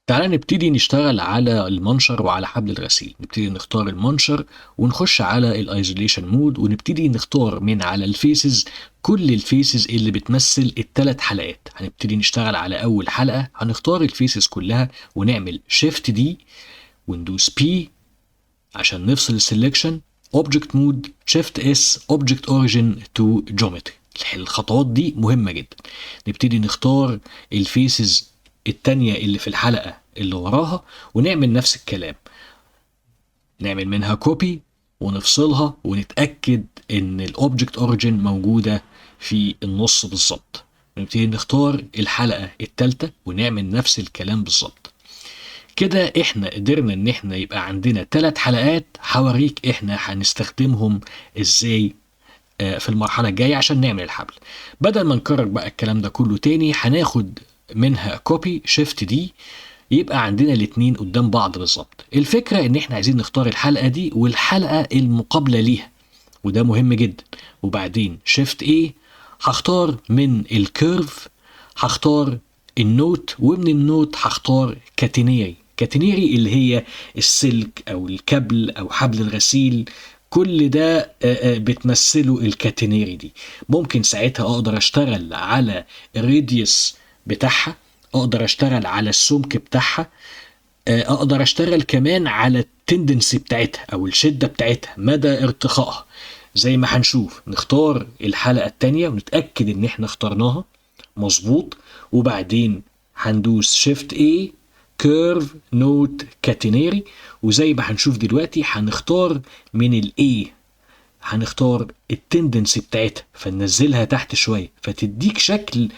تعالى نبتدي نشتغل على المنشر وعلى حبل الغسيل. نبتدي نختار المنشر ونخش على ال isolation mode، ونبتدي نختار من على ال faces كل ال faces اللي بتمثل الثلاث حلقات. هنبتدي نشتغل على اول حلقة، هنختار ال faces كلها ونعمل shift D وندوس P عشان نفصل ال selection، object mode، shift S، object origin to geometry. الخطوات دي مهمة جدا. نبتدي نختار ال faces التانية اللي في الحلقة اللي وراها ونعمل نفس الكلام، نعمل منها copy ونفصلها ونتأكد ان ال object origin موجودة في النص بالظبط. نبتدي نختار الحلقة التالتة ونعمل نفس الكلام بالظبط. كده احنا قدرنا ان احنا يبقى عندنا 3 حلقات. هوريك احنا هنستخدمهم ازاي في المرحلة الجاية عشان نعمل الحبل. بدل ما نكرر بقى الكلام ده كله تاني، هناخد منها copy shift D، يبقى عندنا الاتنين قدام بعض بالظبط. الفكرة ان احنا عايزين نختار الحلقة دي والحلقة المقابلة ليها، وده مهم جدا. وبعدين shift A، هختار من ال curve هختار ال knot، ومن ال knot هختار catenary. catenary اللي هي السلك او الكابل او حبل الغسيل، كل ده بتمثله ال catenary دي. ممكن ساعتها اقدر اشتغل على ال radius بتاعها، اقدر اشتغل على السمك بتاعها، اقدر اشتغل كمان على ال tendency بتاعتها او الشدة بتاعتها، مدى ارتخائها. زي ما هنشوف نختار الحلقة التانية ونتأكد ان احنا اخترناها مظبوط، وبعدين هندوس shift A، curve، knot، catenary. وزي ما هنشوف دلوقتي هنختار من ال A، هنختار ال tendency بتاعتها فننزلها تحت شوية، فتديك شكل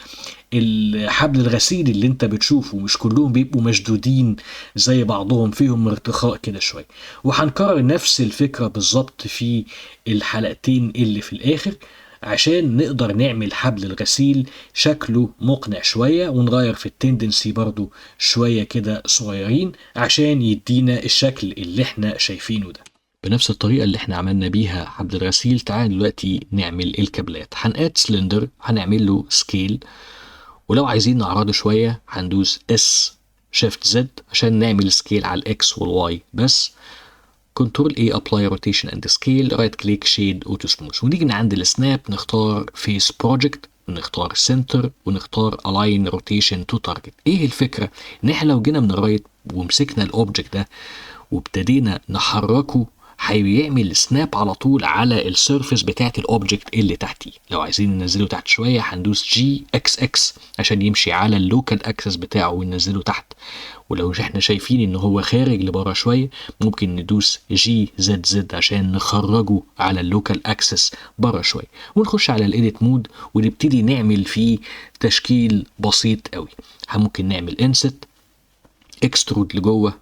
الحبل الغسيل اللي انت بتشوفه، مش كلهم بيبقوا مشدودين زي بعضهم، فيهم ارتخاء كده شوية. وهنكرر نفس الفكرة بالظبط في الحلقتين اللي في الاخر عشان نقدر نعمل حبل الغسيل شكله مقنع شوية، ونغير في ال tendency برضو شوية كده صغيرين عشان يدينا الشكل اللي احنا شايفينه ده. بنفس الطريقة اللي احنا عملنا بيها حبل الغسيل، تعال دلوقتي نعمل الكابلات. هن add cylinder، هنعمل له scale، ولو عايزين نعرضه شوية هندوس S shift Z عشان نعمل scale على ال X وال Y بس. control A، apply rotation and scale، right click، shade، auto smooth. ونيجي من عند ال snap نختار face project، ونختار center، ونختار align rotation to target. ايه الفكرة؟ ان احنا لو جينا من ال right ومسكنا ال object ده وابتدينا نحركه هيعمل snap على طول على ال surface بتاعت ال object اللي تحتيه. لو عايزين ننزله تحت شوية هندوس G X X عشان يمشي على ال local axis بتاعه وننزله تحت. ولو احنا شايفين ان هو خارج لبره شوية ممكن ندوس G Z Z عشان نخرجه على ال local axis بره شوية. ونخش على ال edit mode ونبتدي نعمل فيه تشكيل بسيط قوي. ممكن نعمل inset، extrude لجوه،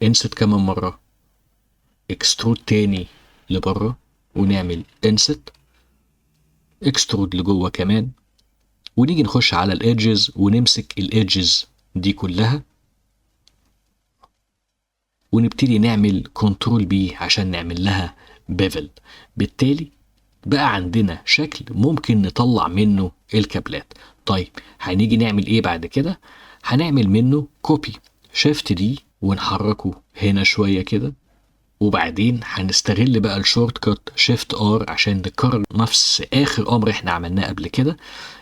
inset كمان مرة، extrude تاني لبره، ونعمل inset، extrude لجوه كمان. ونيجي نخش على ال edges ونمسك ال edges دي كلها ونبتدي نعمل control B عشان نعمل لها bevel. بالتالي بقى عندنا شكل ممكن نطلع منه الكابلات. طيب هنيجي نعمل ايه بعد كده؟ هنعمل منه copy، shift D، ونحركه هنا شوية كده، وبعدين هنستغل بقى ال shortcut shift R عشان نكرر نفس اخر امر احنا عملناه قبل كده.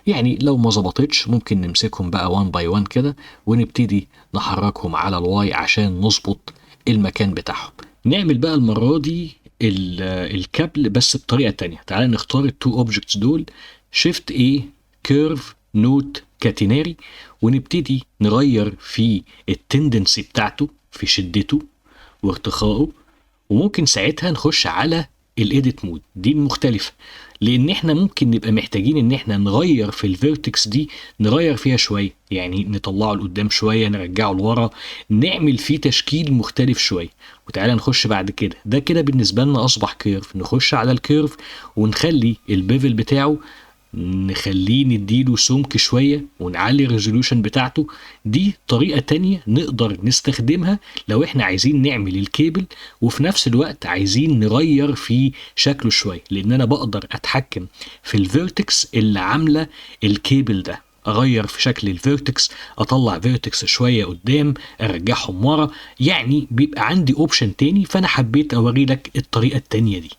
يعني لو ما ظبطتش ممكن نمسكهم بقى 1 by 1 كده ونبتدي نحركهم على ال Y عشان نظبط المكان بتاعهم. نعمل بقى المرة دي الكابل بس بطريقة تانية. تعالى نختار ال two objects دول، shift A، curve، knot، catenary، ونبتدي نغير في ال tendency بتاعته، في شدته وارتخائه. وممكن ساعتها نخش على ال edit mode دي المختلفة، لان احنا ممكن نبقى محتاجين ان احنا نغير في ال vertex دي، نغير فيها شوية، يعني نطلعه لقدام شوية، نرجعه لورا، نعمل فيه تشكيل مختلف شوية. وتعالى نخش بعد كده، ده كده بالنسبة لنا اصبح curve. نخش على ال curve ونخلي ال bevel بتاعه، نخليه نديله سمك شوية ونعلي ال resolution بتاعته. دي طريقة تانية نقدر نستخدمها لو احنا عايزين نعمل الكيبل وفي نفس الوقت عايزين نغير في شكله شوية، لان انا بقدر اتحكم في ال vertex اللي عاملة الكيبل ده. اغير في شكل ال vertex، اطلع vertex شوية قدام، ارجعهم ورا، يعني بيبقى عندي option تاني. فانا حبيت اوري لك الطريقة التانية دي.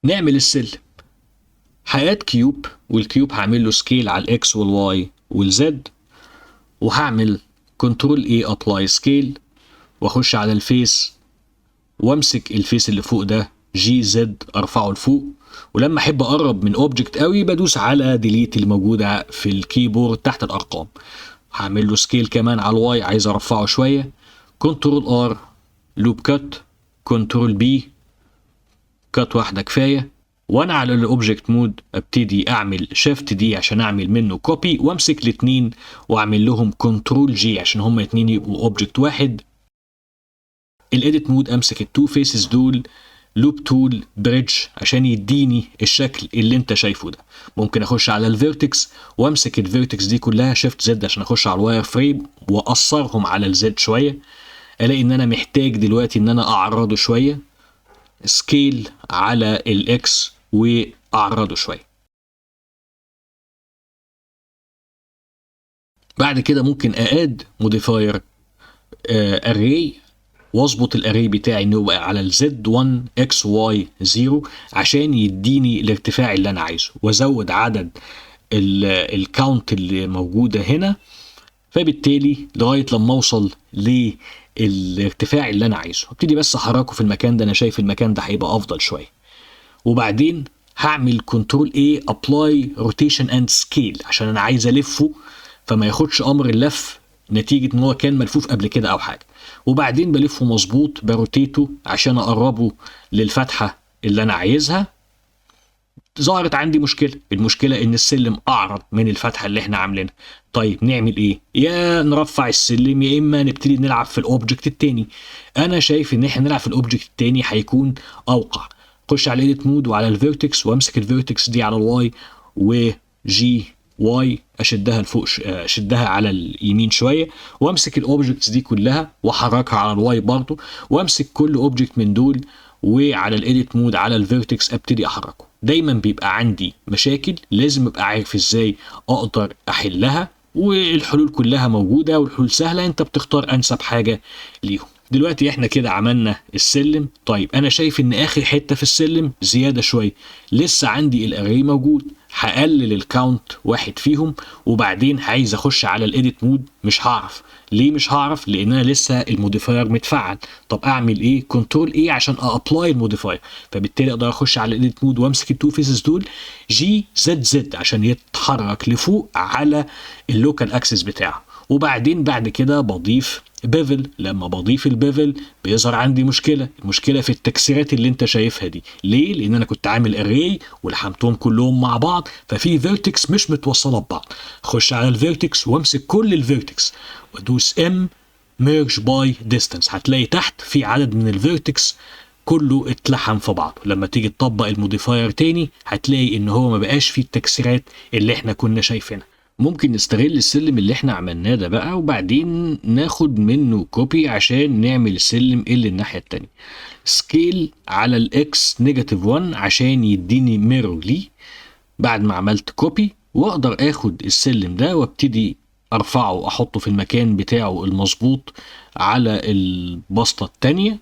نعمل السلم، ه add cube، وال cube هعمل له scale على ال X وال Y وال Z، وهعمل control A apply scale، واخش على ال face وامسك ال face اللي فوق ده G Z ارفعه لفوق. ولما احب اقرب من object قوي بدوس على delete اللي موجودة في ال keyboard تحت الارقام. هعمل له scale كمان على ال Y، عايز ارفعه شوية، control R loop cut، control B cut واحدة كفاية. وانا على ال object mode ابتدي اعمل shift D عشان اعمل منه copy، وامسك الاثنين واعمل لهم control G عشان هما اتنين يبقوا object واحد. ال edit mode امسك ال two faces دول loop tool bridge عشان يديني الشكل اللي انت شايفه ده. ممكن اخش على ال vertex وامسك ال vertex دي كلها shift Z عشان اخش على ال wireframe واقصرهم على ال Z شوية. الاقي ان انا محتاج دلوقتي ان انا اعرضه شوية، scale على ال X واعرضه شوية. بعد كده ممكن add modifier array واظبط ال array بتاعي انه يبقى على ال Z 1 X Y 0 عشان يديني الارتفاع اللي انا عايزه، وازود عدد ال count اللي موجودة هنا، فبالتالي لغاية لما اوصل للارتفاع اللي انا عايزه. ابتدي بس احركه في المكان ده، انا شايف المكان ده هيبقى افضل شوية. وبعدين هعمل control A apply rotation and scale عشان انا عايز الفه فما ياخدش امر اللف نتيجة ان هو كان ملفوف قبل كده او حاجة. وبعدين بلفه مظبوط ب rotate ه عشان اقربه للفتحه اللي انا عايزها. ظهرت عندي مشكلة، المشكلة ان السلم اعرض من الفتحة اللي احنا عاملينها. طيب نعمل ايه؟ يا نرفع السلم يا اما نبتدي نلعب في ال object التاني. انا شايف ان احنا نلعب في ال object التاني هيكون اوقع. خش على edit mode وعلى ال vertex وامسك ال vertex دي على ال Y و G Y اشدها لفوق، اشدها على اليمين شوية، وامسك ال objects دي كلها واحركها على ال Y برضو، وامسك كل object من دول وعلى ال edit mode على ال vertex ابتدي احركه. دايما بيبقى عندي مشاكل لازم ابقى عارف ازاي اقدر احلها، والحلول كلها موجودة والحلول سهلة، انت بتختار انسب حاجة ليهم. دلوقتي احنا كده عملنا السلم. طيب انا شايف ان اخر حتة في السلم زيادة شوية، لسه عندي ال array موجود، هقلل ال count واحد فيهم، وبعدين عايز اخش على ال edit mode، مش هعرف. ليه مش هعرف؟ لان انا لسه ال modifier متفعل. طب اعمل ايه؟ control A عشان apply ال modifier، فبالتالي اقدر اخش على ال edit mode وامسك ال two faces دول G Z Z عشان يتحرك لفوق على ال local axis بتاعه. وبعدين بعد كده بضيف bevel. لما بضيف ال bevel بيظهر عندي مشكلة، المشكلة في التكسيرات اللي انت شايفها دي. ليه؟ لان انا كنت عامل array ولحمتهم كلهم مع بعض، ففي vertex مش متوصله ببعض. خش على ال vertex وامسك كل ال vertex وادوس M merge by distance، هتلاقي تحت في عدد من ال vertex كله اتلحم في بعضه. لما تيجي تطبق ال modifier تاني هتلاقي ان هو ما بقاش فيه التكسيرات اللي احنا كنا شايفينها. ممكن نستغل السلم اللي احنا عملناه ده بقى وبعدين ناخد منه copy عشان نعمل السلم اللي الناحية التانية. scale على ال X negative 1 عشان يديني mirror ليه. بعد ما عملت copy واقدر اخد السلم ده وابتدي ارفعه واحطه في المكان بتاعه المظبوط على البسطة التانية.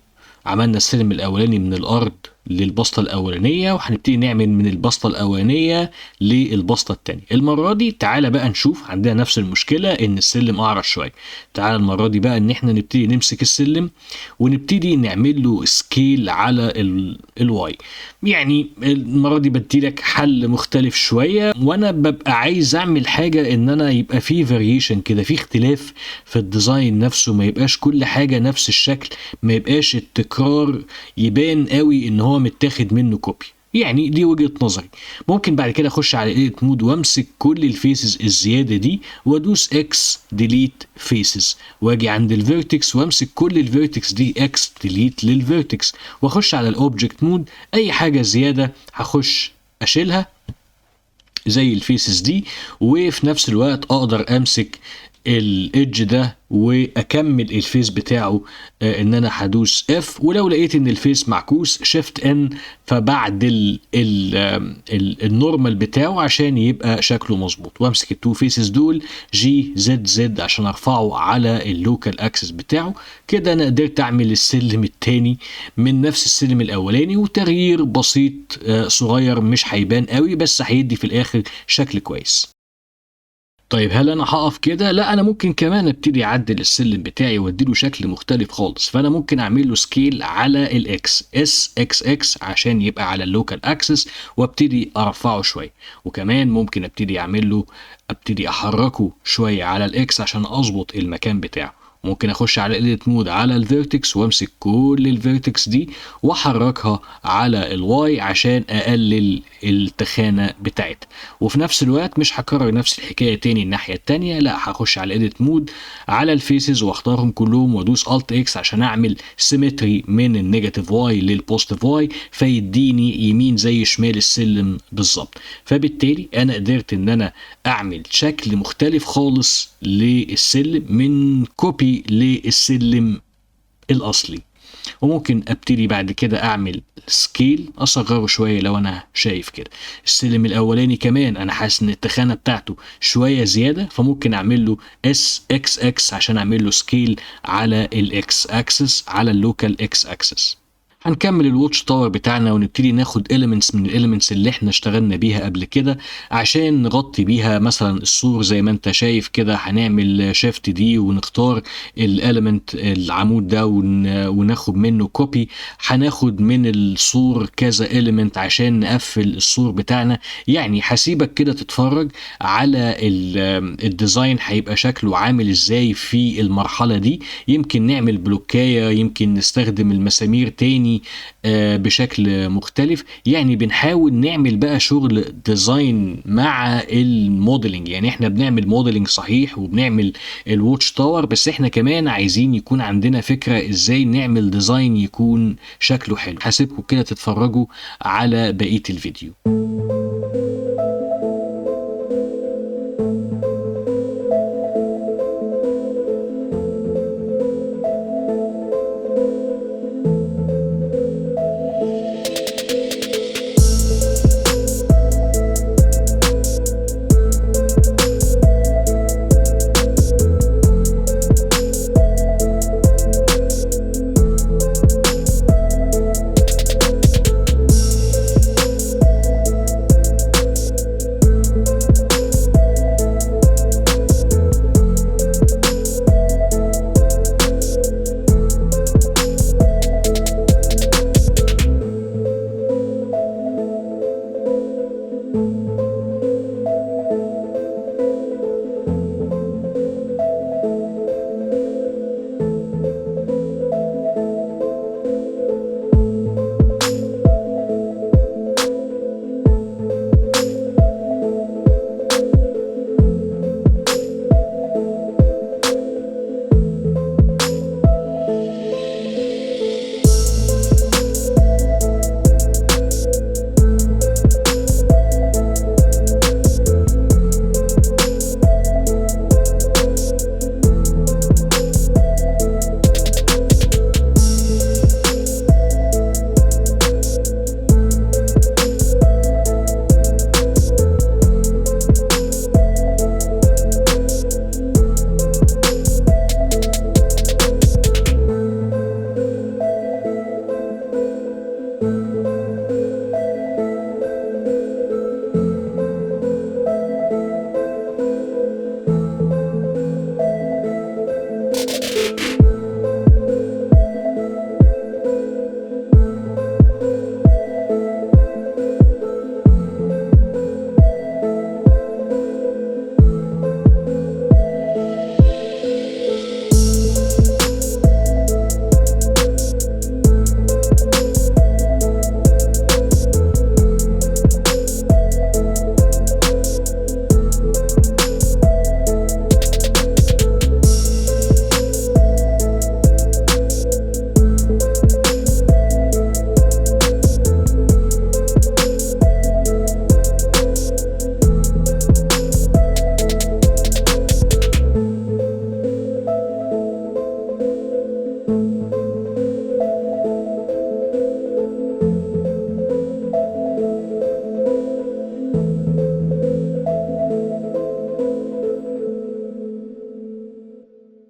عملنا السلم الاولاني من الارض للبسطة الاولانية، وهنبتدي نعمل من البسطة الاولانية للبسطة التانية. المرة دي تعالى بقى نشوف عندنا نفس المشكلة ان السلم اعرض شوية. تعالى المرة دي بقى ان احنا نبتدي نمسك السلم ونبتدي نعمل له scale على ال Y. يعني المرة دي بدي لك حل مختلف شوية، وانا ببقى عايز اعمل حاجة ان انا يبقى في variation كده، في اختلاف في ال design نفسه، ما يبقاش كل حاجة نفس الشكل، ما يبقاش التكرار يبان قوي ان هو متاخد منه copy. يعني دي وجهة نظري. ممكن بعد كده اخش على edit mode وامسك كل ال faces الزيادة دي وادوس X delete faces، واجي عند ال vertex وامسك كل ال vertex دي X delete لل vertex، واخش على ال object mode. اي حاجة زيادة هخش اشيلها زي ال faces دي، وفي نفس الوقت اقدر امسك ال edge ده واكمل ال face بتاعه ان انا هدوس F، ولو لقيت ان ال face معكوس shift N فبعدل ال normal بتاعه عشان يبقى شكله مظبوط، وامسك ال two faces دول G Z Z عشان ارفعه على ال local axis بتاعه. كده انا قدرت اعمل السلم التاني من نفس السلم الاولاني، وتغيير بسيط صغير مش هيبان قوي بس هيدي في الاخر شكل كويس. طيب هل انا هقف كده؟ لا، انا ممكن كمان ابتدي اعدل السلم بتاعي واديله شكل مختلف خالص. فانا ممكن اعمل له scale على ال X، S X X عشان يبقى على ال local axis، وابتدي ارفعه شوية. وكمان ممكن ابتدي اعمل له، ابتدي احركه شوية على ال X عشان اظبط المكان بتاعه. ممكن اخش على edit mode على ال vertex وامسك كل ال vertex دي واحركها على ال Y عشان اقلل التخانه بتاعتها. وفي نفس الوقت مش هكرر نفس الحكاية تاني الناحية التانية، لا هخش على edit mode على ال faces واختارهم كلهم وادوس alt X عشان اعمل symmetry من ال negative Y لل positive Y، فيديني يمين زي شمال السلم بالظبط. فبالتالي انا قدرت ان انا اعمل شكل مختلف خالص للسلم من copy للسلم الاصلي. وممكن ابتدي بعد كده اعمل scale اصغره شوية لو انا شايف كده. السلم الاولاني كمان انا حاسس ان التخانه بتاعته شوية زيادة، فممكن اعمل له S X X عشان اعمل له scale على ال X axis، على ال local X axis. هنكمل ال watch tower بتاعنا ونبتدي ناخد elements من ال elements اللي احنا اشتغلنا بيها قبل كده عشان نغطي بيها مثلا السور. زي ما انت شايف كده هنعمل shift D ونختار ال element العمود ده وناخد منه copy. هناخد من السور كذا element عشان نقفل السور بتاعنا. يعني هسيبك كده تتفرج على ال design هيبقى شكله عامل ازاي في المرحلة دي. يمكن نعمل بلوكاية، يمكن نستخدم المسامير تاني بشكل مختلف. يعني بنحاول نعمل بقى شغل design مع ال modeling. يعني احنا بنعمل modeling صحيح وبنعمل ال watch tower، بس احنا كمان عايزين يكون عندنا فكرة ازاي نعمل design يكون شكله حلو. هسيبكم كده تتفرجوا على بقية الفيديو.